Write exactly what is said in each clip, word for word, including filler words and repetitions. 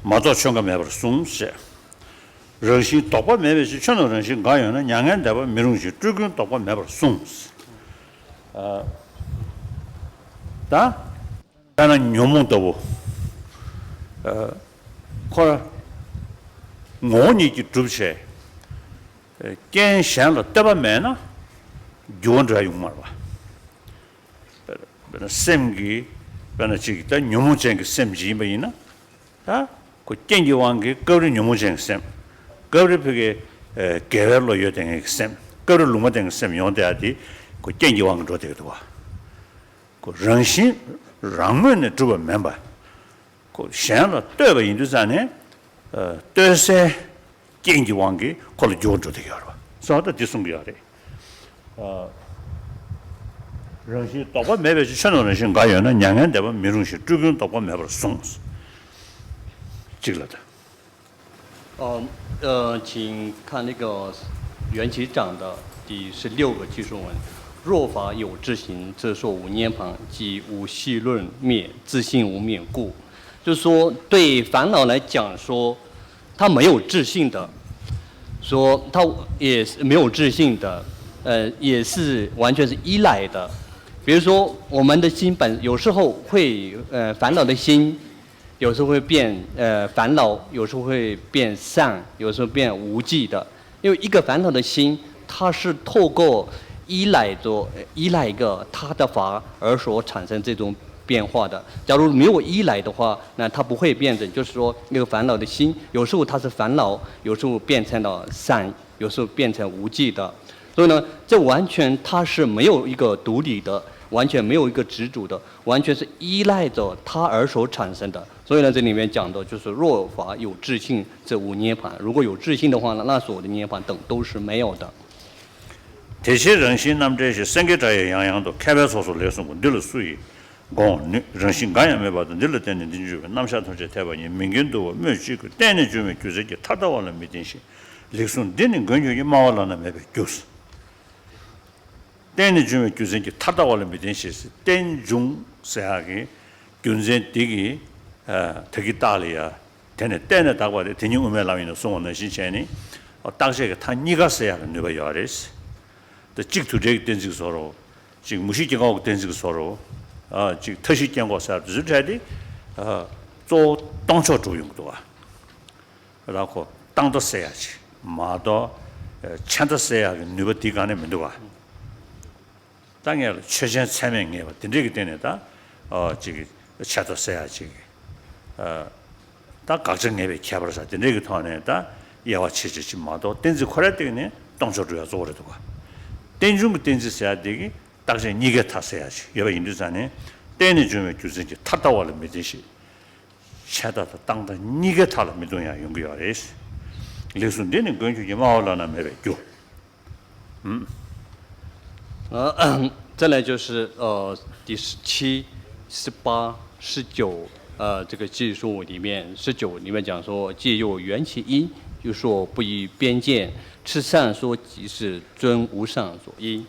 མ་རྟོགས་ཆོས་འགའ་མེད་པར་གསུངས་ཞེས། རང་བཞིན་ལྡོག་པ་མེད་པའི་ཕྱིར། ཆོས་རྣམས་རང་བཞིན་འགའ་ཡོད་ན། མྱ་ངན་འདས་པ་མི་རུང་ཞིང་། སྤྲུལ་སྐུའང་ལྡོག་པ་མེད་པར་གསུངས། ཨ། ད། དཔེར་ན་ཉོན་མོངས་ལྟ་བུ། ཨ། ཁོ་ར་ངོ་བོ་ཉིད་ཀྱིས་གྲུབ་བྱས། རྐྱེན་གཞན་ལ་ལྟོས་པ་མེད་ན་འགྱུར་བ་འགྲོ་ཡ་ཡོང་མ་རེད་པ། དཔེར་ན་སེམས་ཀྱི། དཔེར་ན་གཅིག་ད་ཉོན་མོངས་ཅན་གྱི་སེམས་ཅིག་ཡིན་པ་ཡིན་ན། ད་ཁོ་རྐྱེན་གྱི་དབང་གིས་སྐབས་རེ་ཉོན་མོངས་ཅན་གྱི་སེམས། སྐབས་རེ་ཕ་གི་ཨ་དགེ་བའི་བློ་ཡོད་བསྡད་མཁན་གྱི་སེམས། སྐབས་རེ་ལུང་མ་བསྟན་གྱི་སེམས་ཡོང་བསྡད་ཡ་དེ་ཁོ་རྐྱེན་གྱི་དབང་གིས་འགྲོ་བསྡད་ཀྱི་འདུག་པ། ཁོ་རང་བཞིན་རང་ངོས་ནས་གྲུབ་པ་མིན་པ། ཁོ་གཞན་ལ་ལྟོས་པ་ཡིན་དུས་ཙང་ནས། ཨ། ལྟོས་སའི་རྐྱེན་གྱི་དབང་གིས་ཁོ་ལ་འགྱུར་བ་འགྲོ་བསྡད་ཀྱི་ཡོད་རེད་པ། སོང་ཙང་འདི་གསུང་གི་ཡོད་རེད། ཨ། རང་བཞིན་ལྡོག་པ་མེད་པའི་ཕྱིར། ཆོས་རྣམས་རང་བཞིན་འགའ་ཡོད་ན། མྱ་ངན་འདས་པ་མི་རུང་ཞིང་། སྤྲུལ་སྐུའང་ལྡོག་པ་མེད་པར་གསུངས། གཅིག་ལ་ད། 哦，呃，请看那个缘起讲的第十六个记述文：若法有自性，则说无涅槃，即无系论灭，自性无灭故。就是说，对烦恼来讲说，它没有自性的，说它也是没有自性的，呃，也是完全是依赖的。比如说，我们的心本有时候会，呃，烦恼的心，有时候会变，呃，烦恼，有时候会变善，有时候变无记的。因为一个烦恼的心，它是透过依赖着，依赖一个他的法而所产生这种变化的。假如没有依赖的话，那它不会变成，就是说那个烦恼的心，有时候它是烦恼，有时候变成了善，有时候变成无记的。所以呢，这完全它是没有一个独立的，完全没有一个执着的，完全是依赖着它而所产生的。所以呢，这里面讲的就是若法有自性，则无涅槃。如果有自性的话呢，那所有的涅槃等都是没有的。 དེ་ཕྱིར་རང་བཞིན་རྣམ་བྲལ་ཞེས། སེང་གེའི་སྒྲ་ཡིས་ཡང་ཡང་དུ། མཁས་པའི་ཚོགས་སུ་ལེགས་གསུངས་པ། འདི་ལ་སུ་ཡིས་དགོངས་ནུས། རང་བཞིན་འགའ་ཡང་མེད་པ་དང་། འདི་ལ་བརྟེན་ནས་འདི་འབྱུང་བའི། རྣམ་གཞག་ཐམས་ཅད་འཐད་པ་ཉིད། མི་འགལ་འདུ་བ་སྨོས་ཅི་དགོས། བརྟེན་ནས་འབྱུང་བའི་རྒྱུ་མཚན་གྱིས། ཐ་དད་པ་ལ་མི་བརྟེན་ཞིང་། ལེགས་གསུངས་འདི་ནི་མགོན་ཁྱོད་ཀྱིས། སྨྲ་བ་ལབ་ན་མེད་པའི་རྒྱུ། བརྟེན་ནས་འབྱུང་བའི་རྒྱུ་མཚན་གྱིས། ཐ་དད་པ་ལ་མི་བརྟེན་ཞིང་། རྟེན་འབྱུང་ཟེར་ཡག་གི་རྒྱུ་མཚན་འདི་གིས། ཨ། ད་གིན་བརྟགས་ལ་ཡ། དེ་ནས་བརྟེན་ནས་བཏགས་པ་སྟེ། དེ་ཉིད་དབུ་མའི་ལམ་ཡིན་ནོ་གསུངས་པ་ནང་བཞིན་བྱས་ནས། རྟག་ཆད་ཀྱི་མཐའ་གཉིས་ཀ་སེལ་ཡག་གི་ནུས་པ་ཡོད་རེད། ད་གཅིག་དུ་བྲལ་གྱི་གཏན་ཚིགས་བཟོ་འདྲ། གཅིག་མུ་བཞི་སྐྱེ་འགོག་གི་གཏན་ཚིགས་བཟོ་འདྲ། ཨ། གཅིག་མཐའ་བཞི་སྐྱེ་འགོག་ཟེར་དུས་ཚོད་བྲལ་ཏེ། ཨ། གཙོ་བོ་སྟོང་ཕྱོགས་གྲུབ་ཡོང་གི་འདུག་ག། ར་ཁོ་རྟག་མཐའ་སེལ་ཡག་ཅིག་མ་གཏོགས། ཨ། ཆད་མཐའ་སེལ་ཡག་གི་ནུས་པ་དེ་གང་ནས་མི་འདུག་ག། ད་ངས་ལ་ཆོས་ཅན་ཚད་མས་ངེས་པ་དེ་འདྲས་ཀྱི་སྟེང་ནས་ད། ཨ། ཅིག་ཆད་མཐའ་སེལ་ཡག་ཅིག། ཨ། ད་དགག་བྱ་ངེས་པའི་ཁྱད་པར་ཟེར་དེ་འདྲས་ཀྱི་ཐོག་ནས་ད་དབྱེ་བ་ཕྱེ་བྱེད་ཅིག་མ་གཏོགས། གཏན་ཚིགས་ཁོ་རའི་སྟེང་ནས་སྟོང་ཕྱོགས་གྲུབ་ཡག་གཙོ་བོ་རེད་འདུག་ག། རྟེན་འབྱུང་གི་གཏན་ཚིགས་ཟེར་ཡག་དེ་གིས་རྟག་ཆད་གཉིས་ཀའི་མཐའ་སེལ་ཡག་ཅིག་ཡོད་པ་ཡིན་དུས་ཙང་ནས། བརྟེན་ནས་འབྱུང་བའི་རྒྱུ་མཚན་གྱིས། ཐ་དད་པ་ལ་མི་བརྟེན་ཞིང་། ཆད་མཐའ་དང་རྟག་མཐའ་གཉིས་ཀའི་མཐའ་ལ་མི་ལྟུང་ཡག་ཡོང་གི་ཡོད་རེད། ལེགས་གསུངས་འདི་ནི་མགོན་ཁྱོད་ཀྱིས། སྨྲ་བ་ལབ་ན་མེད་པའི་རྒྱུ།嗯。 呃，再来就是呃第十七、十八、十九，呃，这个记述里面，十九里面讲说，既有缘起因，就说不依边见，持善说即是尊无上所依。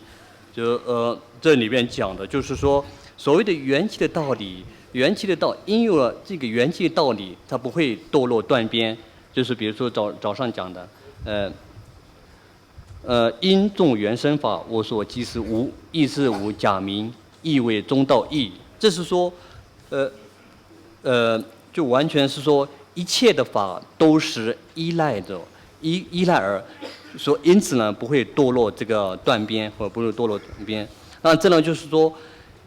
就呃这里面讲的就是说，所谓的缘起的道理，缘起的道，因为这个缘起的道理，它不会堕落断边。就是比如说早早上讲的，呃， 呃，因众缘生法，我说即是无，亦是无假名，亦为中道义。这是说，呃，呃，就完全是说一切的法都是依赖着，依依赖而说，因此呢不会堕落这个断边，或不会堕落断边。那这呢就是说，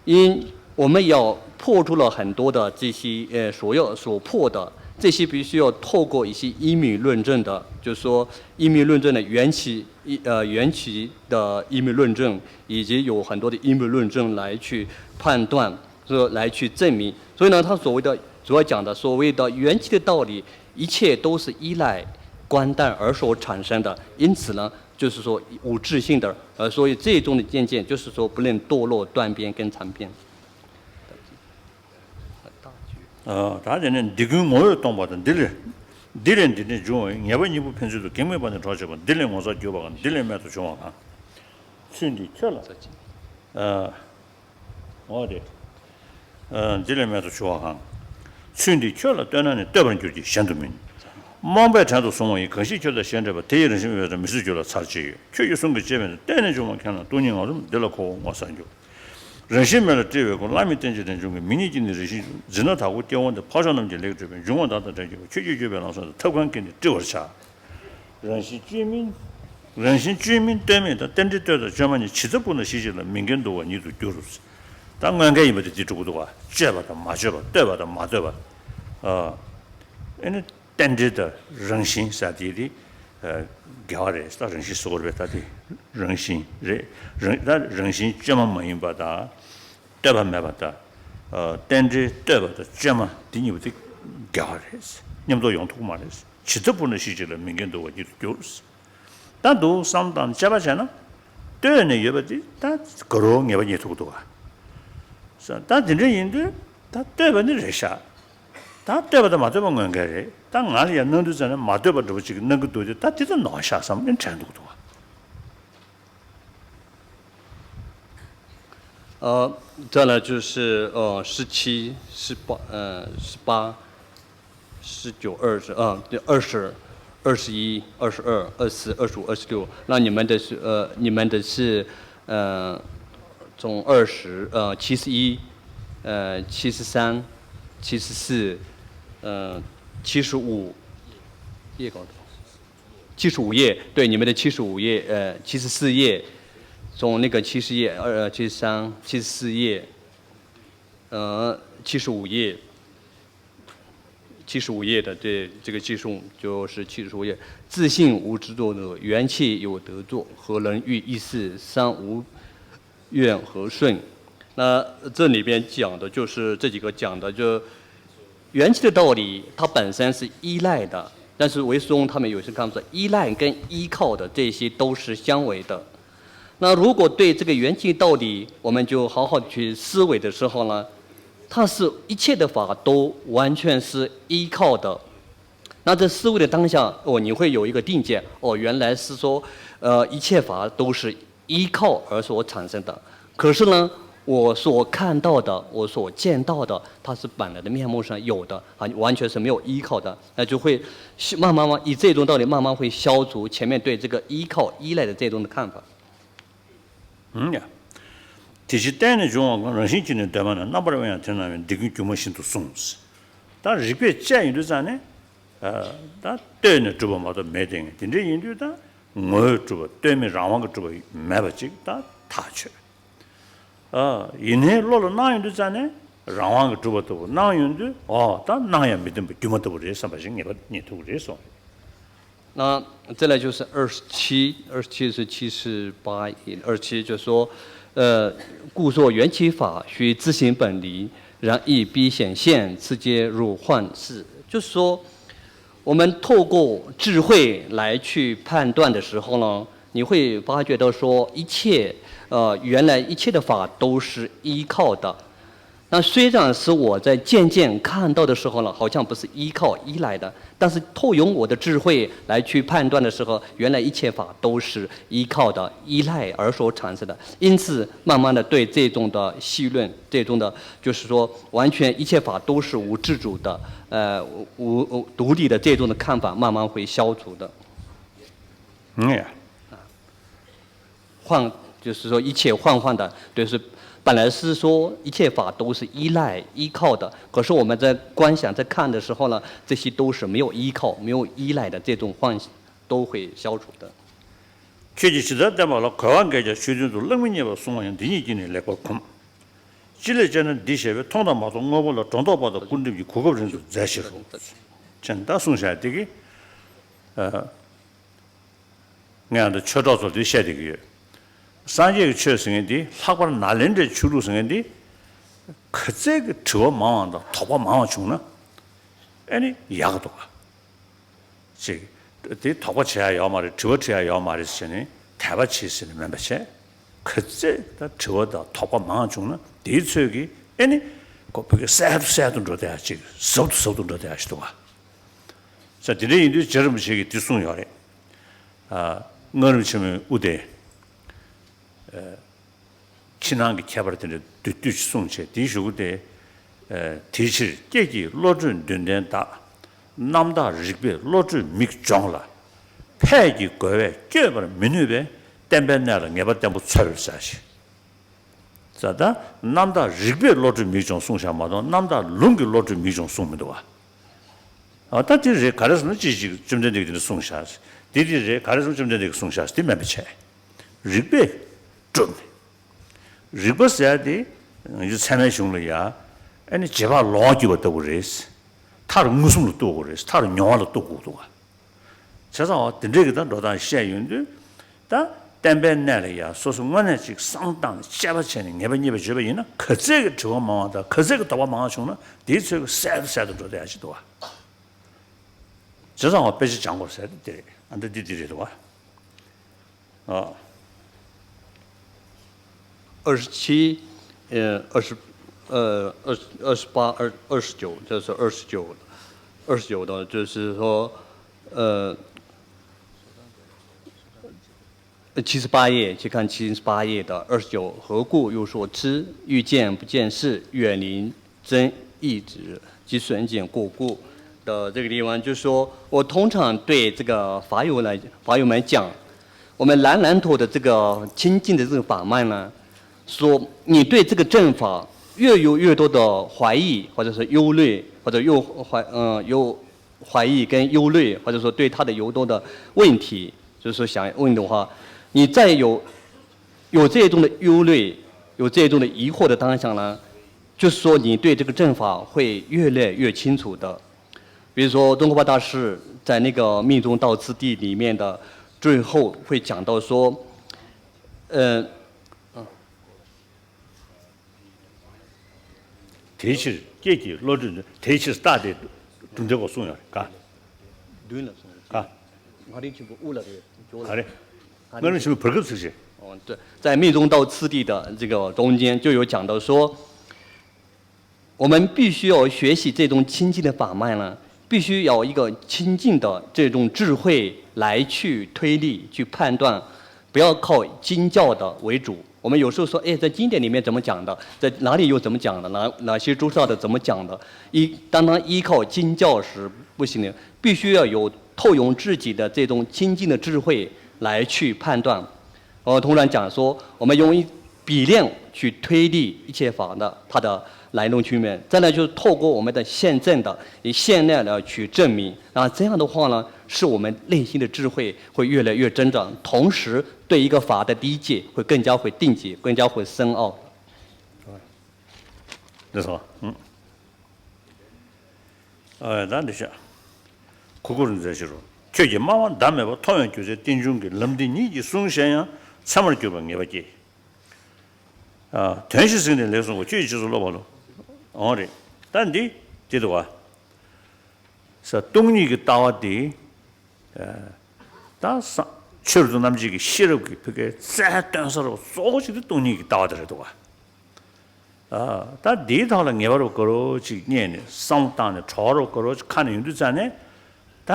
因我们要破除了很多的这些呃所要所破的这些，必须要透过一些因明论证的，就是说因明论证的缘起一呃缘起的因明论证，以及有很多的因明论证来去判断，说来去证明。所以呢，他所谓的主要讲的所谓的缘起的道理，一切都是依赖观待而所产生的，因此呢，就是说无自性的，呃，所以这种的见解就是说不能堕落断边跟常边。 ཨ། ད་དེ་ནས་འདི་ཀུན་ངོ་བོས་སྟོང་པ་དང་། འདི་ལས་འདི་ལས་འདི་འདྲའི་འབྱུང་བ་ཡིན། ངེས་པ་གཉིས་པོ་ཕན་ཚུན་དུ། གེགས་མེད་པ་ནི་གྲོགས་བྱེད་པ། འདི་ལས་ངོ་མཚར་གྱུར་པ་གང་། འདི་ལས་རྨད་དུ་བྱུང་བ་གང་། ཚུལ་འདིས་ཁྱོད་ལ། ཨ། འོ་དེ། ཨ། འདི་ལས་རྨད་དུ་བྱུང་བ་གང་། ཚུལ་འདི་ཁྱོད་ལ་ལྟོས་ན་ནི། ལྟོས་པར་འགྱུར་གྱི་གཞན་དུ་མིན། རྨོངས་པས་བྲན་དུ་བཟུང་བ་ཡི། གང་ཞིག་ཁྱོད་དང་གཞན་འདྲེས་པ། དེ་ཡི་རང་བཞིན་དབེན་པའི་བྲན་མི་སྲིད་འགྱུར་ལ་ཚར་གཅིག་ཡོད། ཁྱོད་ཀྱིས་བསྲུང་གི་བྱས་པས་ན། གཏན་ནས་འབྱུང་བ་མཁན་ལ། སྟོང་ཉིད་ངོ་ཙམ་འདི་ལ་གོ་ངོ་ཟེར་འགྱུར། རང་བཞིན་མེད་ལ་བཀྲི་བའི་སྒོ། བླ་མེད་རྟེན་ཅིང་འབྲེལ་འབྱུང་གི། མིག་གཉིས་ཀྱིས་ནི་རང་བཞིན་འགྱུར། འཛིན་རྣམ་དག་པོ་སྐྱེ་བོ་འདི། འཕགས་མཆོག་རྣམས་ཀྱི་ལེགས་སྤྲུལ་པས། འབྱུང་བ་དག་དང་བྲལ་འགྱུར་བ། ཁྱོད་ཀྱིས་བསྐྱོད་པའི་ལམ་བཟང་དུ། ཐབས་གང་གིས་ནི་བཀྲི་བར་བྱ། རང་བཞིན་བཅོས་མིན། རང་བཞིན་བཅོས་མིན་ལྟོས་མེད་དང་། རྟེན་འབྲེལ་ལྟོས་དང་བཅོས་མ་གཉིས། ཇི་ལྟ་བུར་ན་གཞི་གཅིག་ལ། མི་འགལ་འདུ་བ་ཉིད་དུ་འགྱུར། ད་དངོས་འགལ་ཡིན་པ་དེ་འདི་སྒྲུབ་ཀྱི་འདུག་ག་བཅོས་པ་དང་མ་བཅོས་པ། ལྟོས་པ་དང་མ་ལྟོས་པ། ཨ་ཨེ་ནི་རྟེན་འབྲེལ་དང་རང་བཞིན་ཟེར་དེ་དེ་འགལ་བ་རེད། ད་རང་བཞིན་བཟོ་དགོས་རེད། ད་དེ་རང་བཞིན་རེད། རང་ད་རང་བཞིན་བཅོས་མ་མ་ཡིན་པ་དང་། ལྟོས་པ་མེད་པ་དང་། རྟེན་འབྲེལ་ལྟོས་པ་དང་བཅོས་མ་དེ་གཉིས་པོ་དེ་འགལ་བ་རེད། མཉམ་དུ་ཡོང་ཐུབ་ཀྱི་མ་རེད། ཇི་ལྟ་བུར་ན་གཞི་གཅིག་ལ། མི་འགལ་འདུ་བ་ཉིད་དུ་འགྱུར། ད་འདུག་བསམ་བློ་བཏང་དཔྱད་པ་བྱས་ན། ལྟོས་ནས་ཡོད་པ་དེ་ད་དགའ་རབ་ངེས་པ་རྙེད་ཐུབ་ཀྱི་འདུག་ག་ད་དེ་འདྲ་ཡིན་དུས་ད་ལྟོས་པ་ནི་རེད་ཤག་ད་ལྟོས་པ་དང་མ་ལྟོས་པ་དངོས་འགལ་རེད། ད་ང་ལ་ཡང་སྣང་དུས་ཙམ་ནས་མ་ལྟོས་པ་འདྲ་པོ་ཅིག་གི་སྣང་གི་འདུག་དེ་ད་དེ་ད་ནོར་ཤག་བསམ་ནས་དྲན་འདུག་གི་འདུག་ག呃，再来就是呃十七、十八、呃十八、十九、二十啊，对，二十、二十一、二十二、二十四、二十五、二十六。那你们的是呃，你们的是呃，从二十呃七十一、呃七十三、七十四、呃七十五，叶高。七十五页，对，你们的七十五页，呃，七十四页，从那个七十页，二七三七十四页，呃，七十五页，七十五页的，对，这个七十五就是七十五页，自信无执着者，缘起有得作，何能喻意思？三无愿和顺。那这里边讲的就是这几个讲的，就缘起的道理，它本身是依赖的，但是唯识宗他们有些看法，依赖跟依靠的这些都是相违的。那如果对这个缘起道理，我们就好好去思维的时候呢，它是一切的法都完全是依靠的。那在思维的当下，哦，你会有一个定见，哦，原来是说，呃，一切法都是依靠而所产生的。可是呢，我所看到的，我所见到的，它是本来的面目上有的，啊，完全是没有依靠的，那就会慢慢慢以这种道理慢慢会消除前面对这个依靠、依赖的这种的看法。嗯呀，དེ་ཕྱིར་བརྟེན་ནས་འབྱུང་བ་ཀུན། རང་བཞིན་གྱིས་ནི་ལྡན་པ་ན། རྣམ་པར་དབེན་ཡང་དེ་རྣམས་ཡིན། འདི་ཀུན་སྒྱུ་མ་བཞིན་དུ་གསུངས། ད་རིགས་པས་དཔྱད་ཡོང་དུས་ཙང་ནས། ད་ལྟོས་ནས་གྲུབ་པ་མ་གཏོགས་མེད་དེ། དེ་འདྲ་ཡིན་དུས་ད་ངོ་བོས་གྲུབ་པ། ལྟོས་མེད་རང་དབང་གིས་གྲུབ་པ་མེད་པ་ཅིག་ད་ཐག་ཆོད། ཡིན་ནའི་བློ་ལ་སྣང་ཡོང་དུས་ཙང་ནས་རང་དབང་གིས་གྲུབ་པ་ལྟ་བུ་སྣང་ཡོང་དུས། འོ་ད་སྣང་ཡང་མི་བདེན་པ་སྒྱུ་མ་ལྟ་བུ་རེད་བསམ་པ་ཞིག་ངེས་པ་རྙེད་ཐུབ་ཀྱི་རེད་གསུངས་རེད།那再来就是二十七，二十七是七十八音，二十七就说，呃，故作缘起法，须自性本离，然亦必显现，此皆如幻视。就是说，我们透过智慧来去判断的时候呢，你会发觉到说，一切，呃，原来一切的法都是依靠的。那虽然是我在渐渐看到的时候呢，好像不是依靠依赖的，但是透用我的智慧来去判断的时候，原来一切法都是依靠的、依赖而所产生的。因此，慢慢的对这种的戏论，这种的，就是说完全一切法都是无自主的，呃，无无独立的这种的看法，慢慢会消除的。嗯呀，幻，就是说一切幻幻的，就是本来是说一切法都是依赖依靠的，可是我们在观想在看的时候呢，这些都是没有依靠、没有依赖的这种幻想都会消除的。ཁྱོད་ཀྱིས་ཇི་ལྟར་བསྟན་པ་ལ། གོས་པ་འགས་ཀྱང་ཆོས་མཐུན་དུ། གླགས་མི་རྙེད་པར་གསུང་བ་ཡང་། འདི་ཉིད་ཀྱིས་ནི་ལེགས་པར་གོམས། ཅི་ལས་ཅེ་ན། འདི་ཞེས་པས་མཐོང་དང་མ་མཐོང་དངོས་པོ་ལ། སྒྲོ་འདོགས་པ་དང་སྐུར་འདེབས་ཀྱི། གོ་སྐབས་རིང་དུ་མཛད་ཕྱིར་རོ། ཅེས་ད་གསུངས་བཞག་དེ་གི། ངས་ད་ཆོས་གྲོགས་ཚོར་འདི་བཤད་བསྡད་ཀྱི་ཡོད། སངས་རྒྱས་ཀྱི་ཆོས་ཟེར་མཁན་འདི། ལྷག་པར་ནཱ་ལེནྡྲའི་ཆོས་ལུགས་ཟེར་མཁན་འདི། ག་ཚད་ཀྱི་དྲི་བ་མང་བ་དང་དོགས་པ་མང་བ་བྱུང་ན་ཨེ་ནི་ཡག་གི་འདུག་ག་ཅིག་དེ་དོགས་པ་བྱེད་ཡ་ཡོད་མ་རེད། དྲི་བ་དྲི་ཡ་ཡོད་མ་རེད་ཟེར་ནས་དད་པ་བྱེད་ཟེར་ནས་མིན་པ་བྱས། ག་ཚད་ད་དྲི་བ་དང་དོགས་པ་མང་བྱུང་ན་དེའི་ཚོད་ཀྱིས་ཨེ་ནི་ཁོ་བོད་སྐད་གསལ་དུ་གསལ་དུ་འགྲོ་བསྡད་ཡ་ཅིག་ཟབ་ཏུ་ཟབ་ཏུ་འགྲོ་བསྡད་ཡ་ཞིག་འདུག་ག་ས་དེ་འདྲ་ཡིན་དུས་རྗེ་རིན་པོ་ཆེ་གིས་འདི་གསུངས་ཡོད་རེད། ཨ། སྔགས་རིམ་ཆེན་མོའི་དབུ་དེ། ཨ། ཕྱི་ནང་གི་ཁྱད་པར་དེ་འདྲ་བསྡུས་བསྡུས་ཤིག་གསུངས་བྱས། དེའི་གཞུག་གུ་དེ། དེའི་ཕྱིར་སྐྱེས་ཀྱི་བློ་གྲོས་འདུན་ལྡན་དག་རྣམ་དག་རིག་པས་བློ་གྲོས་མིག་སྦྱོང་ལ། ཕས་ཀྱི་རྒོལ་བས་བསྐྱོད་པར་མི་ནུས་པས་བསྟན་པའི་གནས་ལ་ངེས་པ་བརྟན་པོ་འཚོལ་བར་བྱ་ཞེས། ད་ལྟ་རྣམ་དག་རིག་པས་བློ་གྲོས་མིག་སྦྱོང་གསུངས་བཞག་མ་གཏོགས་རྣམ་དག་ལུང་གིས་བློ་གྲོས་མིག་སྦྱོང་གསུངས་མི་འདུག་བ། ཨ་ད་དེ་རེད། ག་རེ་ཟེར་ན་ཅི་ཞིག་བཅོམ་ལྡན་འདས་ཀྱིས་དེ་འདྲ་གསུངས་བཞག་དེ་དེ་རེད། ག་རེ་ཟེར་ན་བཅོམ་ལྡན་འདས་ཀྱིས་གསུངས་བཞག་དེ་མིན་པ་བྱས། རིག་པས་གྲུབ་ནས། རིག་པ་ཟེར་ཡ་དེ་ང་ཚོ་ཚད་མའི་གཞུང་ལ་ཡ། ཨ་ནི་རྗེས་དཔག་ལོངས་སུ་གྱུར་པ་ལྟ་བུ་རེད། མཐར་མངོན་སུམ་ལ་རྟོགས་དགོས་རེད། མཐར་མྱོང་བ་ལ་རྟོགས་དགོས་འདུག་བ། བྱས་ཙང་འོ་དེ་འདྲས་ཀྱི་ད་འགྲོ་སྟངས་བཤད་ཡོང་དུས། ད་བསྟན་པའི་གནས་ལ་ཡ་སོ་སོ་དངོས་གནས་ཅིག་བསམ་བློ་བཏང་ནས་དཔྱད་པ་བྱས་ནས་ངེས་པ་རྙེད་པར་བྱེད་པ་ཡིན་ན། ག་ཚད་ཀྱི་དྲི་བ་མང་བ་དང་ག་ཚད་ཀྱི་དོགས་པ་མང་བ་བྱུང་ན་དེའི་ཚོད་ཀྱིས་གསལ་དུ་གསལ་དུ་འགྲོ་བསྡད་ཡ་ཅིག་འདུག་བ། བྱས་ཙང་འོ་དཔེ་ཆ་སྦྱང་དགོས་ཟེར་དེ་རེད། ཨ་འདི་འདི་འདི་རེད་འདུག་བ། ཨ། 二十七，呃，二十，呃，二十，二十八，二，二十九，就是二十九，二十九的，就是说，呃，七十八页，去看七十八页的二十九，何故又说痴？欲见不见是，远离真亦止，即瞬见过故的这个地方，就是说我通常对这个法友来，法友们讲，我们南南陀的这个清净的这个法脉呢，说你对这个正法越有越多的怀疑，或者是忧虑，或者又怀，嗯，又怀疑跟忧虑，或者说对他的有多的问题，就是说想问的话，你再有，有这种的忧虑，有这种的疑惑的当下呢，就是说你对这个正法会越来越清楚的。比如说，宗喀巴大师在那个《命中道次第》里面的最后会讲到说，呃， དེའི་ཕྱིར་སྐྱེས་ཀྱི་བློ་གྲོས་འདུན། དེའི་ཕྱིར་རྟགས་དེ་གྲུབ་འབྲས་པོ་གསུངས་ཡོད་རེད་ག་མདུན་ལ་གསུངས། ག་མངའ་རིས་ཆེན་པོ་དབུ་ལ་རེད། ག་རེ། མངའ་རིས་ཆེན་པོ་བར་སྐབས་ཚིགས་བཅད། 哦，对，在《命中道次第》的这个中间就有讲到说，我们必须要学习这种清净的法脉呢，必须要一个清净的这种智慧来去推理、去判断，不要靠经教的为主。我们有时候说，哎，在经典里面怎么讲的，在哪里又怎么讲的，哪，哪些诸教的怎么讲的，依，单单依靠经教是不行的，必须要有透用自己的这种清净的智慧来去判断。呃，通常讲说，我们用一比量去推理一切法的它的来龙去脉，再来就是透过我们的现证的，以现量来去证明。那这样的话呢，是我们内心的智慧会越来越增长，同时对一个法的理解会更加会定解，更加会深奥。 ལགས་སོ། ཨ། ད་འདི་བྱ། གུ་གུ་རུ་མཛད་ཕྱིར་རོ། ཁྱོད་ཀྱིས་སྨྲ་བ་ཟླ་མེད་པ། མཐོང་བའི་རྒྱུ་མཚན་རྟེན་འབྱུང་གི། ལམ་འདི་ཉིད་ཀྱིས་གསུངས་ཞེས་ཡང་། ཚད་མར་གྱུར་པ་ངེས་པ་སྐྱེ། ཨ། དོན་བཞི་ཟིན་ནས་ལེགས་གསུངས་པ། ཁྱོད་ཀྱིས་རྗེས་སུ་སློབ་པ་ལོ། འོང་རེད། ད་འདི་འདི་འདུག་བ། ས་སྟོང་ཉིད་ཀྱི་ལྟ་བ་འདི། ད་ས་ཆོས་རབ་ཏུ་རྣམ་འབྱེད་ཀྱི་ཤེས་རབ་ཀྱི་ཕ་གིའི་རྩལ་སྟོན་ས་རུ་གཙོ་བོ་ཞིག་དེ་སྟོང་ཉིད་ཀྱི་ལྟ་བ་དེ་རེད་འདུག་བ། ད་འདིའི་ཐོག་ལ་ངེས་པ་རུ་ག་རོ་ཅིག་རྙེད་ནས་བསམ་བློ་བཏང་ནས་གྲོགས་རུ་ག་རོ་ཅིག་ཁ་ནས་ཡོང་དུས་ཙ་ནས། ད་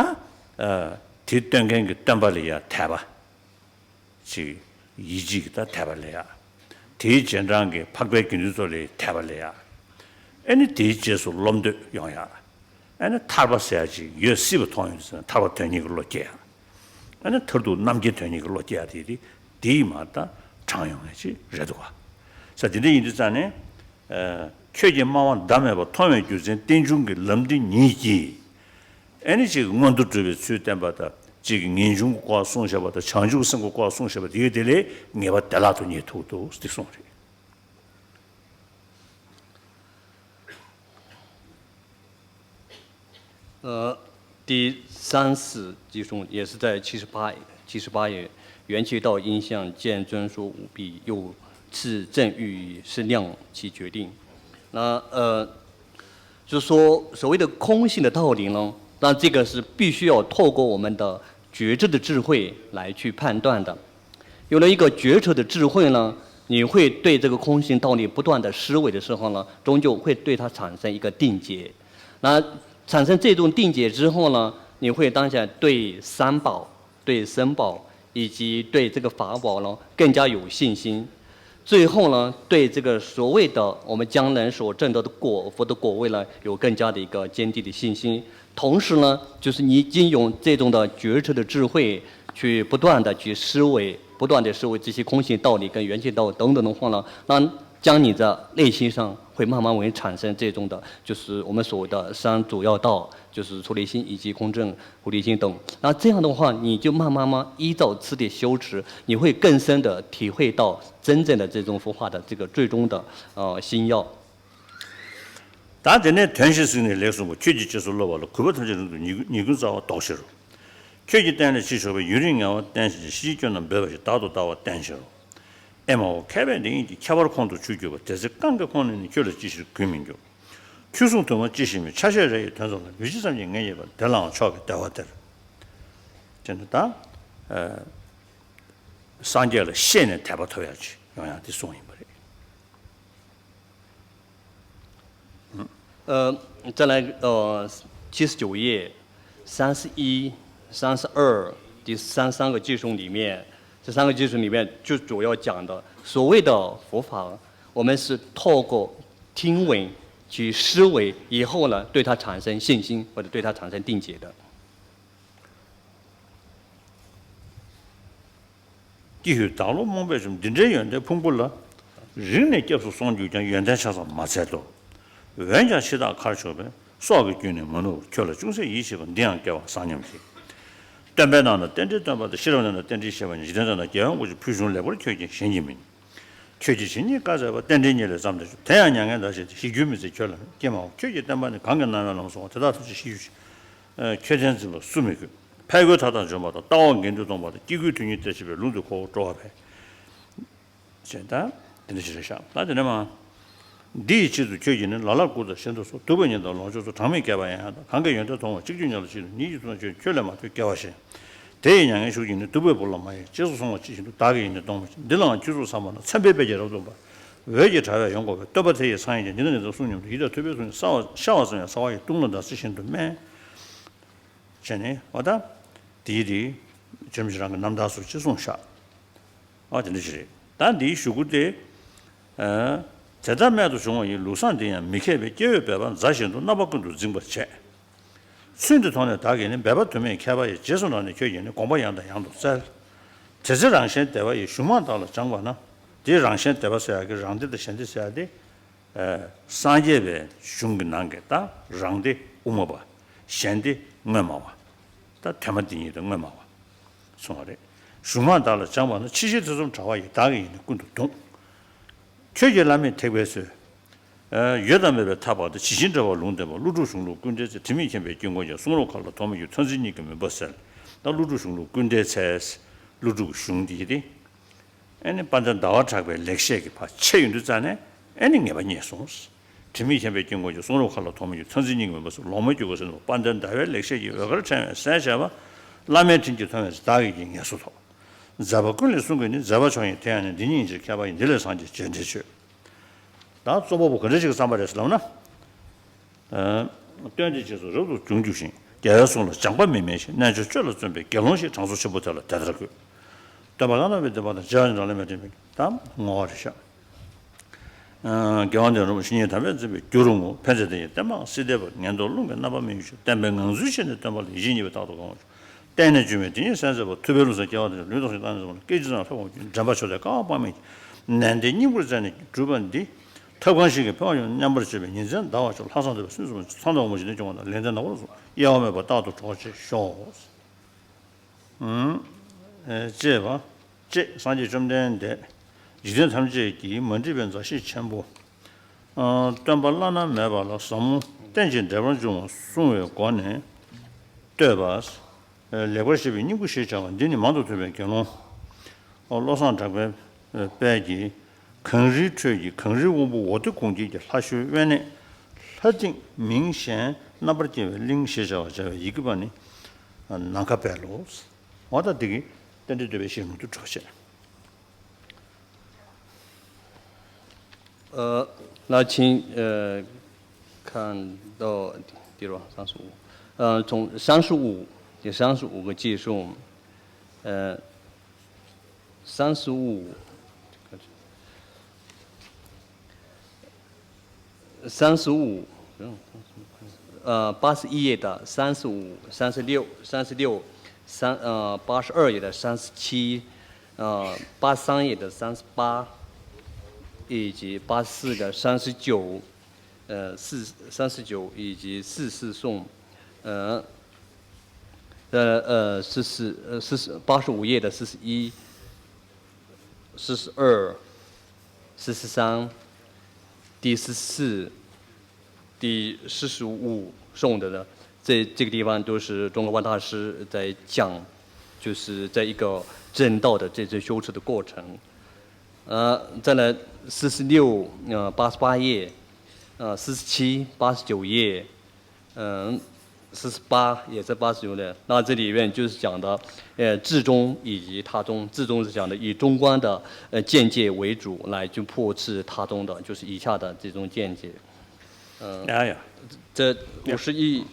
དེ་སྟོན་མཁན་གྱི་སྟོན་པ་ལ་ཡ་དད་པ་ཅིག་ཡིད་ཆེས་ཀྱི་ད་དད་པ་ལ་ཡ། དེའི་རྗེས་འབྲང་གི་འཕགས་པའི་དགེ་འདུན་ཚོ་ལ་དད་པ་ལ་ཡ། ཨེ་ནི་དེའི་རྗེས་སུ་སློབ་འདོད་ཡོང་ཡ། ཨ་ནི་ཐར་པ་ཟེར་ཡ་ཅིག་ཡོད་སྲིད་པ་མཐོང་ཡོང་དུས་ཙ་ན་ཐར་པ་དོན་གཉེར་གྱི་བློ་སྐྱེ་ཡ། ཨ་ནི་མཐར་ཐུག་རྣམ་མཁྱེན་དོན་གཉེར་གྱི་བློ་སྐྱེ་ཡ་དེ་དེ་དེའི་མ་ད་དྲངས་ཡོང་ཡ་ཅིག་རེད་འདུག་ག་ས་དེ་འདྲ་ཡིན་དུས་ཙ་ནས། ཁྱོད་ཀྱིས་སྨྲ་བ་ཟླ་མེད་པ། མཐོང་བའི་རྒྱུ་མཚན་རྟེན་འབྱུང་གི། ལམ་འདི་ཉིད་ཀྱིས། ཨ་ནི་ཅིག་མངོན་དུ་གྲུབ་པའི་ཚུལ་བསྟན་པ་དང་། ཅིག་ངེས་འབྱུང་གི་སྐོར་གསུངས་བཞག་པ་དང་། བྱང་ཆུབ་སེམས་ཀྱི་སྐོར་གསུངས་བཞག་པ་དེ་དེ་ལས་ངེས་པ་བདེ་བླག་ཏུ་རྙེད་ཐུབ་འདུག་ཟེར་གསུངས་རེད། 呃，第三十集中也是在七十八，七十八页，缘起道因相见，真说无比，又次正欲以是量其决定。那呃，就说所谓的空性的道理呢，那这个是必须要透过我们的觉知的智慧来去判断的。有了一个觉知的智慧呢，你会对这个空性道理不断的思维的时候呢，终究会对它产生一个定解。那产生这种定解之后呢，你会当下对三宝、对僧宝以及对这个法宝呢更加有信心。最后呢，对这个所谓的我们将来所证得的果，佛的果位呢，有更加的一个坚定的信心。同时呢，就是你已经有这种的觉知的智慧，去不断的去思维，不断的思维这些空性道理跟缘起道理等等的话呢，那将你的内心上会慢慢会产生这种的，就是我们所谓的三主要道，就是出离心、一即空证、 菩提心等。那这样的话，你就慢慢慢依照次第修持，你会更深的体会到真正的这种佛法的这个最终的呃心要。 ད་དེ་ནས་དོན་བཞི་གཟིགས་ནས་ལེགས་གསུངས་པ། ཁྱོད་ཀྱིས་རྗེས་སུ་སློབ་པ་ལ། གུས་པ་ཐམས་ཅད་རིང་དུ་ཉེས་ཉེས་ཀུན་རྩ་བ་ཟློག་ཕྱིར་རོ། ཁྱོད་ཀྱི་བསྟན་ལ་ཕྱིས་ཞོག་པས། ཡུན་རིང་ངལ་བ་བསྟེན་ཕྱིར། ཕྱི་ཕྱིར་སྐྱོ་རྣམས་འབོད་པ་ཞིག། བདག་ཏུ་ལྟ་བ་བསྟེན་ཕྱིར་རོ། ཨེ་མ་ཧོ། མཁས་པས་འདི་ཉིད་ཀྱི། ཁྱད་པར་ཁོང་དུ་ཆུད་གྱུར་པ། དེ་ཚེ་གང་གི་ཁོང་ནས་ནི། ཁྱོད་ལ་ཅི་ཕྱིར་གུས་མི་འགྱུར། ཁྱོད་གསུང་དུ་མ་ཅི་ཞིག་མིན། ཆ་ཤས་རེ་ཡི་དོན་ཙམ་ལ། ལུས་ཅི་ཙམ་གྱིས་ངེས་ཡོད་པར། དེ་ལའང་མཆོག་གི་བདེ་བ་སྟེར། ཅེས་ནི་ད། སངས་རྒྱས་ལ་ཤེས་ནས་དད་པ་ཐོབ་ཡག་ཅིག་ཡོང་ཡག་དེ་གསུངས་ཡིན་པ་རེད། 呃，再来呃，七十九页，三十一、三十二，第三三个偈颂里面，这三个偈颂里面就主要讲的所谓的佛法，我们是透过听闻去思维以后呢，对它产生信心或者对它产生定解的。 ཀྱི་ཧུད་བདག་བློ་རྨོངས་པས་བཅོམ། འདི་འདྲའི་ཡོན་ཏན་ཕུང་པོ་ལ། རིང་ནས་སྐྱབས་སུ་སོང་གྱུར་ཀྱང་། ཡོན་ཏན་ཆ་ཙམ་མ་འཚལ་ཏོ། འོན་ཀྱང་འཆི་བདག་ཁར་ཕྱོགས་པས། སྲོག་གི་རྒྱུན་ནི་མ་ནུབ་པར། ཁྱོད་ལ་ཅུང་ཟད་ཡིད་ཆེས་པ། འདི་ཡང་སྐལ་བ་བཟང་སྙམ་བགྱིད། སྟོན་པའི་ནང་ན་རྟེན་འབྲེལ་སྟོན་པ་དང་། ཤེས་རབ་ནང་ན་རྟེན་འབྲེལ་བཤད་པ་ཉིད། འཇིག་རྟེན་དག་ན་རྒྱལ་བའི་དངོས་གཞི། ཕུལ་བྱུང་ལེགས་པར་ཁྱོད་ཀྱིས་གཞན་གྱིས་མིན། ཁྱོད་ཀྱིས་ཇི་སྙེད་བཀའ་སྩལ་པ། རྟེན་འབྲེལ་ཉེར་ལེན་ཙམ་དུ་བྱ། དེ་ཡང་མྱ་ངན་འདའ་ཞེས་ཏེ། ཞིག་རྒྱུན་མི་འཛིན་ཁྱོད་ལ་ཀྱེ་མ་ཧོ། ཁྱོད་ཀྱི་བསྟན་པ་ནི། གང་གིས་རྣམ་གཡེང་ལམ་སོང་བ། དེ་དག་ཐམས་ཅད་ཞི་ཞུ་ཞིང་། ཁྱོད་བསྟན་འཛིན་པ་སུ་མི་དགོས། ཕས་རྒོལ་མཐའ་དག་འཇོམས་པ་དང་། ལྟ་བ་འགལ་འདུ་སྟོང་པ་དང་། སྐྱེ་དགུའི་དོན་གཉིས་སྟེར་བྱེད་པའི། ལུང་དུ་ཁོ་བོ་སྤྲོ་བ་འཕེལ། ཞེས་ད་དེ་འདྲ་ཞིག་རེད་ཤག་ད་དེ་ནས་མ། འདི་ཡི་ཕྱིར་དུ་ཁྱོད་ཀྱིས་ནི། ལ་ལར་སྐུར་དང་གཞན་དུ་གསོལ། སྡུག་པའི་ཉེས་དང་ལོངས་སྤྱོད་སོགས། གྲངས་མེད་བསྐལ་པ་ཡང་ཡང་དག། གང་གིས་ཡོན་ཏན་མཐོང་བ། གཅིག་བརྗོད་ཉིད་ལ་ཕྱིན་ནས། ཉིད་ཀྱི་ཚུལ་ཁྲིམས་ཁྱོད་ལས་མ་ཐོས། སྐྱེ་བ་གཞན། དེ་ཡི་མྱ་ངན་ཞུགས་ཀྱིས་ནི། སྡུག་པའི་བུ་ལ་མ་ཡེངས། རྗེས་སུ་སོང་བ་ཅི་བཞིན་དུ། བདག་གིས་ཡིན་ནི་གཏོང་མི་བྱེད། འདི་ལའང་ཁྱོད་གཟུགས་བཟང་པོ་ན། མཚན་དཔེའི་དཔལ་གྱིས་རབ་ཏུ་འབར། འོད་ཀྱི་དྲ་བས་ཡོངས་བསྐོར་བའི། སྟོན་པ་དེ་ཡི་མཚན་ཡིན་ཀྱང་། འདི་ནི་ངེས་དོན་གསུང་སྙམ་དུ། ཡིད་དང་ཐུབ་པས་གསུངས་ནས། ཤར་བ་ཤར་བ་ཙམ་ཡང་། ཚ་བ་ཡི་གཏིང་རླུང་ཟླ་ཚེས་བཞིན་དུ་སྨྲས། བྱས་ནས་འོ་ད། དེའི་དེ། བྱམས་ཞིང་རང་གི་རྣམ་ཐར་སོགས་ཅེས་གསུངས་ཤག་ཨ་དེ་འདྲ་ཞིག་རེད། ད་འདིའི་གཞུག་གུ་དེ། ཨ། དེ་ལྟར་རྨད་དུ་བྱུང་བ་ཡི། ལུགས་བཟང་འདི་ཡང་མི་མཁས་པས། སྐྱེ་བོས་འབད་པ་མཛའ་བཞིན་དུ། རྣམ་པ་ཀུན་ཏུ་འཛིན་པར་བྱས། ཚུལ་འདི་མཐོང་ནས་བདག་གིས་ནི། འབད་པ་དུ་མས་མཁས་པ་ཡི། རྗེས་སུ་འབྲངས་ནས་ཁྱོད་ཀྱིས་ནི། དགོངས་པ་ཡང་དང་ཡང་དུ་བསྩལ། དེ་ཚེ་རང་གཞན་བདེ་བ་ཡི། གཞུང་མང་དག་ལ་སྦྱངས་པ་ན། དེའི་རང་གཞན་བདེ་བ་ཟེར་ཡག་གི་རང་བདེ་དང་གཞན་བདེ་ཟེར་ཡག་དེ། ཨ། སངས་རྒྱས་པའི་གཞུང་གི་ནང་གི་ད་རང་བདེ་དབུ་མ་པ། གཞན་བདེ་དངོས་སྨྲ་བ། ད་དོན་སྨྲ་འདི་ཉིད་དང་དངོས་སྨྲ་བ། གསུངས་པ་རེད། གཞུང་མང་དག་ལ་སྦྱངས་པ་ན། ཕྱི་བཤོལ་ཐེ་ཚོམ་དྲ་བ་ཡིས། བདག་གིས་ཡིན་ནི་ཀུན་ཏུ་བརྡུངས། ཁྱོད་ཀྱིས་བླ་མེད་ཐེག་པའི་སྲོལ། ཨ། ཡོད་དང་མེད་པའི་མཐའ་བར་དུ། ཇི་བཞིན་འགྲེལ་བར་ལུང་བསྟན་པ། ཀླུ་སྒྲུབ་གཞུང་ལུགས་ཀུན་འགྲེལ་ཚེ། དྲི་མེད་མཁྱེན་པའི་དཀྱིལ་འཁོར་རྒྱན། གསུང་རབ་མཁའ་ལ་ཐོགས་མེད་གྱུར། མཐར་འཛིན་སྙིང་གི་མུན་པ་སེལ། ད་ཀླུ་སྒྲུབ་གཞུང་ལུགས་ཀུན་འགྲེལ་ཚེ། ཀླུ་སྒྲུབ་གཞུང་འདི་ཡིན་ཏེ། ཨེ་ནི་དཔལ་ལྡན་ཟླ་བ་གྲགས་པའི་ལེགས་བཤད་ཀྱི་ཕར་ཆད་ཡོང་དུས་ཙ་ནས་ཨེ་ནི་ངེས་པ་རྙེད་སོང་། དྲི་མེད་མཁྱེན་པའི་དཀྱིལ་འཁོར་གྱི། གསུང་རབ་མཁའ་ལ་ཐོགས་མེད་གྱུར། མཐར་འཛིན་སྙིང་གི་མུན་པ་སེལ། ལོག་མེད་གྱུར་པ་སེལ་ནུས་པ། དཔལ་ལྡན་ཟླ་བའི་ལེགས་བཤད་ཀྱི། འོད་དཀར་ཕྲེང་བས་གསལ་བྱས་པ། བླ་མེད་དྲིན་གྱིས་མཐོང་བས་བདག་གིས་ཀྱང་ངེས་སུ་ཐོབ། མཛད་པ་ཀུན་ལས་གསུང་གི་ནི། མཛད་པ་མཆོག་ཡིན་དེ་ཡང་ནི། འདི་ཉིད་ཕྱིར་མཁས་པ་ཡིས། འདི་ལས་སངས་རྒྱས་རྗེས་འབྲེལ་བྱོས། ད་རྩོམ་པ་པོ་ག་འདྲ་ཞིག་བསམ་པ་རེད་ཟེར་ལབ་ན། སྟོན་ཏེ་རྗེས་སུ་རབ་ཏུ་བྱུང་གྱུར་ཞིང་། རྒྱལ་བའི་གསུང་ལ་སྦྱངས་པ་མི་དམན་ཞིང་། རྣལ་འབྱོར་སྤྱོད་ལ་བརྩོན་པའི་དགེ་སློང་ཞིག། དྲང་སྲོང་ཆེན་པོ་དེ་ལ་དེ་ལྟར་བསྐུལ། སྟོན་པ་བླ་ན་མེད་པའི་བསྟན་པ་དང་། བྱ་བ་ཉིད་དང་བླ་མེད་འབྲེལ་མེད་ཀྱི་དམ་བསྔོ་བ་རེད་ཤག་དགེ་བ་འདི་རུ་ཇི་སྙེད་དམ་པས་འཛིན་པའི་རྒྱུ་རུ་བསྔོ། ཕན་མཛད་དེ་ཡི་བསྟན་པའང་སྲིད་མཐའི་བར། ངན་རྟོག་རླུང་གིས་རྣམ་པར་མི་གཡོ་ཞིང་། བསྟན་པའི་ངང་ཚུལ་ཤེས་ནས་སྟོན་པ་ལ། ཡིད་བཞིན་གཉིས་པོས་རྟག་ཏུ་དགོངས་པར་ཞུ། བསྟན་ནས་འབྱུང་བའི་དེ་ཉིད་གསལ་མཛད་པ། ཐུབ་པའི་ལུགས་སམ་སྐྱེ་བ་དང་། ལུས་དང་གསུང་བསྟན་ནས་བཟུང་ལ། སྐད་ཅིག་ཙམ་ལྷག་པར་གྱུར། འདྲེན་པ་མཆོག་དེས་བསྐལ་པ་དཔག་མེད་ཀྱི། ནན་ཏན་སྙིང་པོར་བྱས་ནས་སྒྲུབ་པ་འདི། ཐབས་གང་ཞིག་གིས་འཕེལ་བར་འགྱུར། མཉམ་པར་སྤྱོད་པའི་ཉིན་མཚན་འདའ་བར་ཤོག་ལྷག་བསམ་དད་པས་སེམས་གསུམ་པོ། ཚངས་དང་འོད་མ་བཞིན་དུ་སྐྱོང་བ་དང་། ལེགས་ལྡན་ནག་པོ་རུ་སོང་། གཡེལ་བ་མེད་པར་རྟག་ཏུ་གྲོགས་བྱེད་ཤོག་ཅེས་པ། ཅེས་སངས་རྒྱས་བཅོམ་ལྡན་འདས་འཇིག་རྟེན་ཐམས་ཅད་ཀྱིས་མ་འདྲིས་པའི་མཛའ་བཤེས་ཆེན་པོ། སྟོན་པ་བླ་ན་མེད་པ་ལ་ཟབ་མོ་རྟེན་ཅིང་འབྲེལ་པར་འབྱུང་བ་གསུང་བའི་སྒོ་ནས་བསྟོད་པ། ལེགས་པར་བཤད་པའི་སྙིང་པོ་ཞེས་བྱ་བ་འདི་ནི་མང་དུ་ཐོས་པའི་དགེ་སློང་བློ་བཟང་གྲགས་པའི་དཔལ་གྱིས། གངས་རིའི་ཁྲོད་ཀྱི་གངས་རིའི་དབང་པོ་འོ་དེ་གུང་རྒྱལ་གྱི་ལྷ་བཤོས་དབེན་གནས་ལྷ་སྡིངས་མིང་གཞན་རྣམ་པར་རྒྱལ་བའི་གླིང་ཞེས་བྱ་བར་སྦྱར་བའི་ཡི་གེ་པ་ནི་ནམ་མཁའ་དཔལ་ལོ། འོ་ད་འདི་གིས་རྟེན་འབྲེལ་བསྟོད་པའི་གཞི་མུ་མཐུད་གྲུབ་པ་བྱས། 呃，那请呃看到第多少？三十五。呃，从三十五，第三十五个偈颂，呃，三十五，三十五，呃，八十一页的三十五、三十六、三十六、三呃八十二页的三十七、呃八三页的三十八，以及八四的三十九，呃四三十九以及四四颂，呃呃呃四四呃四十八十五页的四十一、四十二、四十三、第四四、第四十五颂的呢，这这个地方都是中国万大师在讲，就是在一个正道的这这修持的过程。呃，再来四十六，呃，八十八页，呃，四十七、八十九页，嗯，四十八也是八十九的。那这里面就是讲的，呃，自宗以及他宗。自宗是讲的以中观的呃见解为主来去破斥他宗的，就是以下的这种见解。嗯，哎呀，这五十一，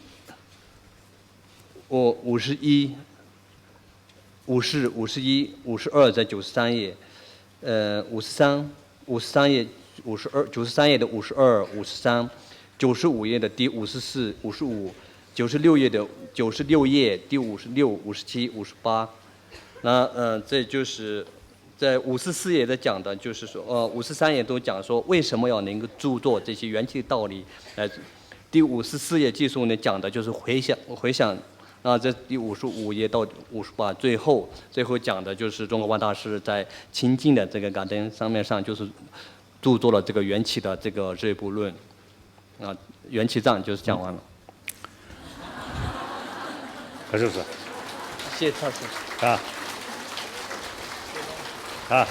我五十一，五十、五十一、五十二在九十三页，呃，五十三、五十三页、五十二、九十三页的五十二、五十三、九十五页的第五十四、五十五、九十六页的九十六页第五十六、五十七、五十八。那呃，这就是在五十四页在讲的，就是说，呃，五十三页都讲说为什么要能够著作这些缘起的道理，呃，第五十四页记述呢讲的就是回向，回向。那这第五十五页到五十八，最后最后讲的就是中国万大师在清净的这个感灯上面上就是著作了这个缘起的这个这部论，啊，缘起藏就是讲完了。还是不是？谢谢赵老师。啊啊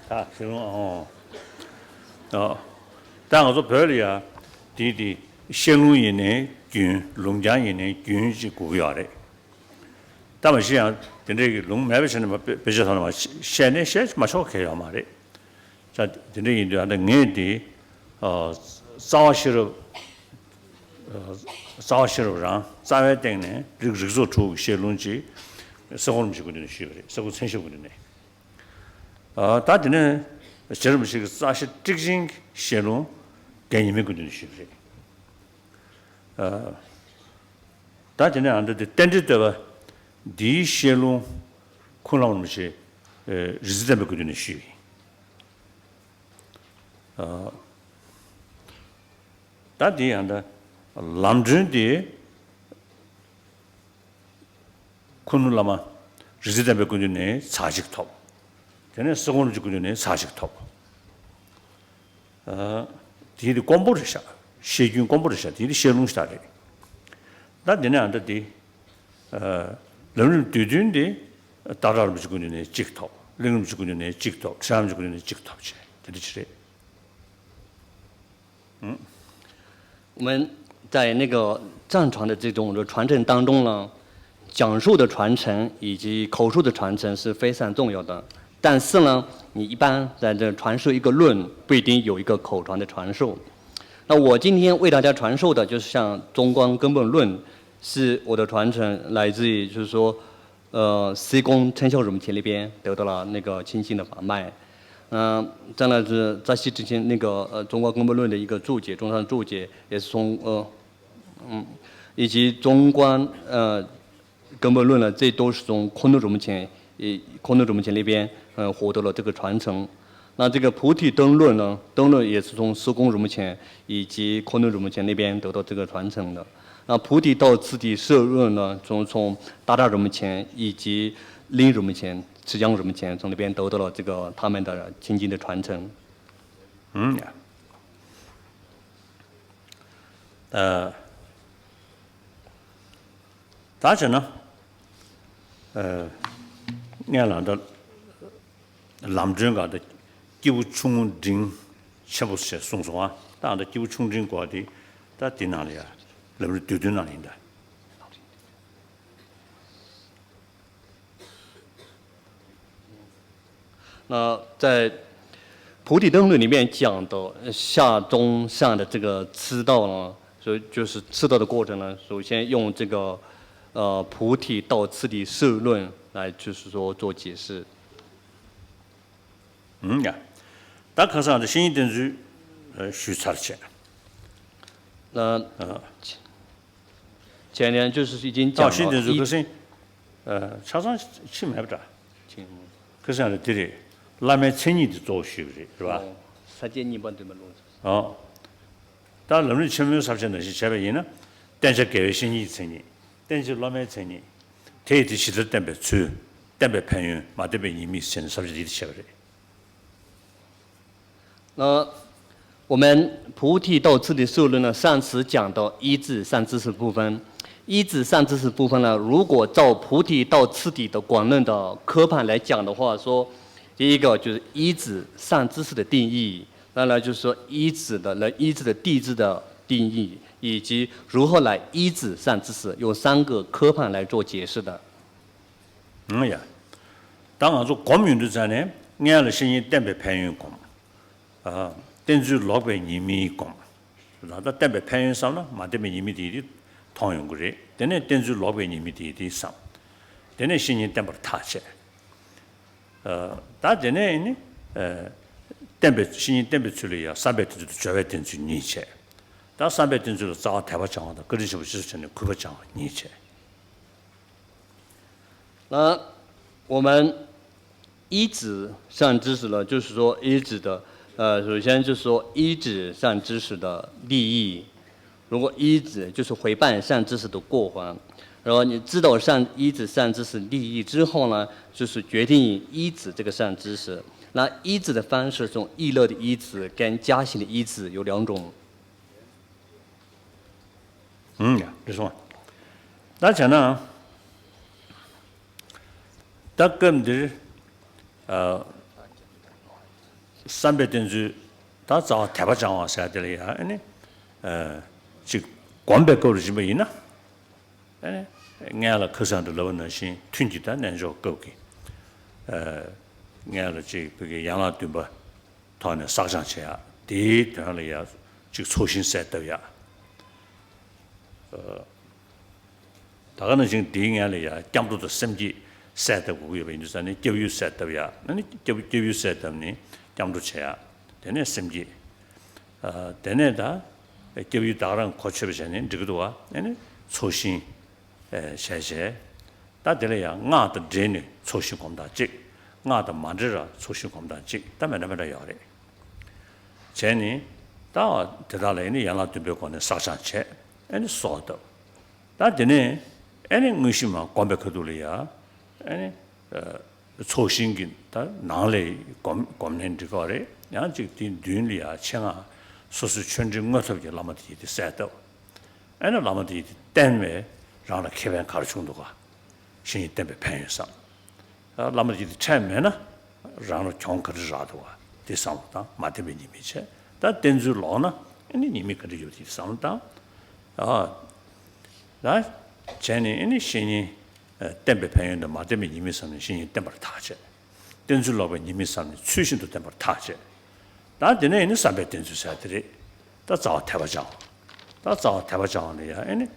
啊！是吗？哦哦，ད་ང་ཚོ་བོད་ལ་ཡ་དེ་དེ་བཤད་ལུང་ཡིན་ནའི་རྒྱུན། ལུང་རྐྱང་ཡིན་ནའི་རྒྱུན་ཅིག་དགོས་ཀྱི་ཡོད་རེད། ད་མ་གཞི་ཡང་དེ་འདྲའི་གི་ལུང་མེད་པ་བྱས་ནས་མ་དཔེ་དཔེ་ཆ་ཐོག་ནས་མ་བཤད་ནས་བཤད་མ་ཆོག་གི་ཡོད་མ་རེད། ད་དེ་འདྲ་ཡིན་དུས་ཨ་ད་ངས་དེ་ཨ་རྩ་བ་ཤེས་རབ། ཨ་རྩ་བ་ཤེས་རབ་རང་རྩ་བའི་སྟེང་ནས་རིགས་རིགས་ཚོགས་དྲུག་གི་བཤད་ལུང་ཅིག་སེ་གོལ་རིན་པོ་ཆེའི་སྐུ་མདུན་ནས་ཞུས་པ་རེད། སེ་གོལ་མཚན་ཞབས་སྐུ་མདུན་ནས། ཨ་ད་དེ་ནས་རྗེ་རིན་པོ་ཆེ་གི་རྩ་ཤེ་ཊཱིཀ་ཆེན་གྱི་བཤད་ལུང་རྒན་ཉི་མའི་སྐུ་མདུན་ནས་ཞུས་པ་རེད། ཨ་ད་དེ་ནས་ཨ་ད་དེ་རྟེན་འབྲེལ་བསྟོད་པ་འདིའི་བཤད་ལུང་ཁུངས་བླ་མ་རིན་པོ་ཆེ་ཨེ་རིག་འཛིན་བསྟན་པའི་སྐུ་མདུན་ནས་ཞུས་ཡིན། ཨ་ད་དེ་ཡང་ད་ལམ་སྒྲོན་དེ། ཁུ་ནུ་བླ་མ་རིག་འཛིན་བསྟན་པའི་སྐུ་མདུན་ནས་ཚར་གཅིག་ཐོབ། དེ་ནས་སེ་གོལ་རིན་པོ་ཆེའི་སྐུ་མདུན་ནས་ཚར་གཅིག་ཐོབ། ཨ་དེ་དེ་དཀོན་པོ་རེད་ཤག་བཤད་རྒྱུན་དཀོན་པོ་རེད་ཤག་དེ་དེ་བཤད་ལུང་ཞིག་རེད། ད་དེ་ནས་ཨ་ད་དེ་ཨ་ལམ་རིམ་བསྡུས་དོན་དེ་སྟག་བྲག་རིན་པོ་ཆེའི་སྐུ་མདུན་ནས་གཅིག་ཐོབ། གླིང་རིན་པོ་ཆེའི་སྐུ་མདུན་ནས་གཅིག་ཐོབ། ཁྲི་བྱང་རིན་པོ་ཆེའི་སྐུ་མདུན་ནས་གཅིག་ཐོབ་བྱས་དེ་འདྲ་ཅིག་རེད། 我们在那个藏传的这种传承当中呢，讲述的传承以及口述的传承是非常重要的。但是呢，你一般在这传授一个论，不一定有一个口传的传授。那我今天为大家传授的就是像《中观根本论》，是我的传承，来自于就是说，呃，西宫春秋入门帖那边得到了那个清净的法脉。嗯、再来是扎西之前那个呃《中观根本论》的一个注解，中山注解也是从呃嗯，以及中观呃根本论呢，这都是从空洞入门前，呃空洞入门前那边呃获得了这个传承。那这个菩提灯论呢，灯论也是从四空入门前以及空洞入门前那边得到这个传承的。那菩提道次第摄论呢，从从大乘入门前以及灵入门前、持讲入门前从那边得到了这个他们的清净的传承。嗯，呃，ད་བྱས་ན། ཨ་ངས་ལ་ད་ལམ་སྒྲོན་ག་ད་སྐྱེས་བུ་ཆུང་ངུ་འབྲིང་ཆེན་པོ་ཞེས་གསུངས་སོང་ཨ། ད་ད་སྐྱེས་བུ་ཆུང་འབྲིང་གོ་དེ་ད་དེ་ནང་ལ་ཡ་ལམ་རིམ་བསྡུས་དོན་ནང་ལ་ཡིན་ད། 那在《菩提灯论》里面讲的下中上的这个次道呢，所以就是次道的过程呢，首先用这个呃《菩提道次第摄论》来就是说做解释。嗯呀，ད་ཁ་སང་དེ་བཤེས་གཉེན་བསྟེན་ཚུལ་ ཞུས་ཚར་བྱས། 那前年就是已经讲了， ཤེས་ཡོན་ལྡན་ཚོས་ཁ་སང་ཆ་ཚང་ཕྱིན་མེད་པ་འདྲ། ཁ་སང་རེད་དེ་རེད། བླ་མའི་མཚན་ཉིད་དེ་གཙོ་བོ་ཞུས་པ་རེད། རེད་པ། ས་བཅད་གཉིས་པ་འདུན་མ་ལུང་ཚོ། ད་ལམ་རིམ་ཆེན་མོའི་ས་བཅད་ནང་བཞིན་བྱས་པ་ཡིན་ན། བསྟེན་བྱ་དགེ་བའི་བཤེས་གཉེན་གྱི་མཚན་ཉིད། བསྟེན་བྱེད་སློབ་མའི་མཚན་ཉིད། དེ་ཡི་དེ་ཇི་ལྟར་བསྟེན་པའི་ཚུལ། བསྟེན་པའི་ཕན་ཡོན། མ་བསྟེན་པའི་ཉེས་དམིགས་ཟེར་ནས་ས་བཅད་འདི་བྱས་པ་རེད། 那我们菩提道次第受论呢，上次讲到依止善知识部分。依止善知识部分呢，如果照菩提道次第的广论的科判来讲的话，说第一个就是依止善知识的定义，当然就是说依止的，来依止的弟子的定义，以及如何来依止善知识，有三个科判来做解释的。 ཨང་ཡ། ད་ང་ཚོ་སྒོམ་ཡོང་དུས་ཙང་ནས་སྔོན་ལ་བཤེས་གཉེན་བསྟེན་པའི་ཕན་ཡོན་སྒོམ། ཨ། བསྟེན་ཚུལ་ལོག་པའི་ཉེས་དམིགས་སྒོམ། ད་ལྟ་བསྟེན་པའི་ཕན་ཡོན་བསམ་ན་མ་བསྟེན་པའི་ཉེས་དམིགས་དེ་ཡི་དེ་མཐོང་ཡོང་གི་རེད། དེ་ནས་བསྟེན་ཚུལ་ལོག་པའི་ཉེས་དམིགས་དེ་ཡི་དེ་བསམ། དེ་ནས་བཤེས་གཉེན་བསྟེན་པར་ཐག་བཅད། ཨ། ད་དེ་ནས་ནི། ཨ། བསྟེན་པའི་བཤེས་གཉེན་བསྟེན་པའི་ཚུལ་ལ་ཡང་བསམ་པས་བསྟེན་ཚུལ་དང་སྦྱོར་བས་བསྟེན་ཚུལ་གཉིས་བྱས། ད་བསམ་པས་བསྟེན་ཚུལ་ལ་རྩ་བ་དད་པ་སྦྱང་བ་དང་བཀའ་དྲིན་ཆེན་པོ་རྗེས་སུ་བྱས་ནས་གུས་པ་སྦྱང་བ་གཉིས་བྱས། 那我们依止善知识呢，就是说依止的，呃，首先就是说依止善知识的利益。如果依止，就是回报善知识的过患。然后你知道善，依止善知识利益之后呢，就是决定依止这个善知识。那依止的方式，从意乐的依止跟加行的依止有两种。 ཨང་ཡ། འགྲིག་སོང་། ད་བྱས་ན། ད་སྐབས་འདིར། ཨ། བསམ་པས་བསྟེན་ཚུལ། ད་རྩ་བ་དད་པ་སྦྱང་བ་ཟེར་དེ་ལ་ཡང་ཨ་ནི། ཨ། ཅིག་སྒོམ་པའི་སྐབས་ལ་ཕྱིན་པ་ཡིན་ན། ཨ་ནི། སྔོན་ལ་ཁ་སང་དུ་ལབ་པ་ནང་བཞིན་ཐུན་གྱི་ད་རྣལ་འབྱོར་སྐབས་ཀྱི། ཨ། སྔོན་ལ་ཅིག་བོད་ཀྱི་ཡན་ལག་བདུན་པ། ཐོག་ནས་བསགས་སྦྱང་བྱེད་ཡག་དེའི་དོན་ལ་ཡང་ཅིག་ཚོགས་ཞིང་གསལ་བཏབ་ཡག་ད་ག་ནང་བཞིན་དེའི་སྔོན་ལ་ཡང་སྐྱབས་འགྲོ་དང་སེམས་བསྐྱེད་གསལ་བཏབ་དགོས་ཀྱི་ཡོད་པ་ཡིན་དུས་ཙང་ནས་སྐྱབས་ཡུལ་གསལ་བཏབ་ཡག་ཨ་ནི་སྐྱབས་སྐྱབས་ཡུལ་གསལ་བཏབ་ནས་སྐྱབས་འགྲོ་བྱེད་ཡག་དེ་ནས་སེམས་བསྐྱེད། ཨ། དེ་ནས་ད་སྐྱབས་ཡུལ་ད་ག་རང་གོ་ཆོད་པ་བྱས་ནས་འགྲིག་གི་འདུག་བ། ཨ་ནི་ཚོགས་ཞིང་། ཨེ། བྱས་བྱས། ད་དེ་ལ་ཡང་སྔགས་དང་འབྲེལ་ནས་ཚོགས་ཞིང་སྒོམ་སྟངས་གཅིག་སྔགས་དང་མ་འབྲེལ་ར་ཚོགས་ཞིང་སྒོམ་སྟངས་གཅིག་ད་མི་འདྲ་མི་འདྲ་ཡོད་རེད། བྱས་ནས། ད་དེ་དག་ལ་ཡིན་ན་ཡན་ལག་བདུན་པའི་སྒོ་ནས་བསགས་སྦྱང་བྱས། ཨེ་ནི་གསོལ་བ་བཏབ། ད་དེ་ནས། ཨེ་ནི་དངོས་གཞི་མ་སྒོམ་པའི་ཁ་ཐུག་ལ་ཡང་། ཨེ་ནི། ཚོགས་ཞིང་གི་ད་ནང་ལས་སྒོམ་སྒོམ་ནས་འགྲིག་གི་རེད། ཡང་ཅིག་དེའི་མདུན་ལ་ཡང་ཆེད་མངགས་སོ་སོའི་ཆོས་འབྲེལ་དངོས་ཐོབ་ཀྱི་བླ་མ་དེ་ཡི་དེ་གསལ་བཏབ། ཨེ་ནི་བླ་མ་དེ་ཡི་དེ་བསྟེན་པས་རང་ལ་ཁེ་ཕན་ག་རེ་བྱུང་འདུག་ག་བཤེས་གཉེན་བསྟེན་པའི་ཕན་ཡོན་བསམ། བླ་མ་དེ་ཡི་དེ་འཕྲད་མེད་ན་རང་ལ་གྱོང་ག་རེ་རག་འདུག་ག་དེ་བསམ་བློ་བཏང་། མ་བསྟེན་པའི་ཉེས་དམིགས་བྱས། ད་བསྟེན་ཚུལ་ལོག་ན་ཨེ་ནི་ཉེས་དམིགས་ག་འདྲ་ཡོད་དེ་བསམ་བློ་བཏང་། ཨ། ད་བྱས་ནས་ཨེ་ནི་བཤེས་གཉེན། ཨ། བསྟེན་པའི་ཕན་ཡོན་དང་མ་བསྟེན་པའི་ཉེས་དམིགས་བསམ་ནས་བཤེས་གཉེན་བསྟེན་པར་ཐག་བཅད། བསྟེན་ཚུལ་ལོག་པའི་ཉེས་དམིགས་བསམ་ནས་ཚུལ་བཞིན་དུ་བསྟེན་པར་ཐག་བཅད། ད་དེ་ནས་ཨེ་ནི་བསམ་པས་བསྟེན་ཚུལ་ཟེར་དེ་རེད། ད་རྩ་བ་དད་པ་སྦྱང་བ། ད་རྩ་བ་དད་པ་སྦྱང་བ་ནི་ཡང་ཨེ་ནི་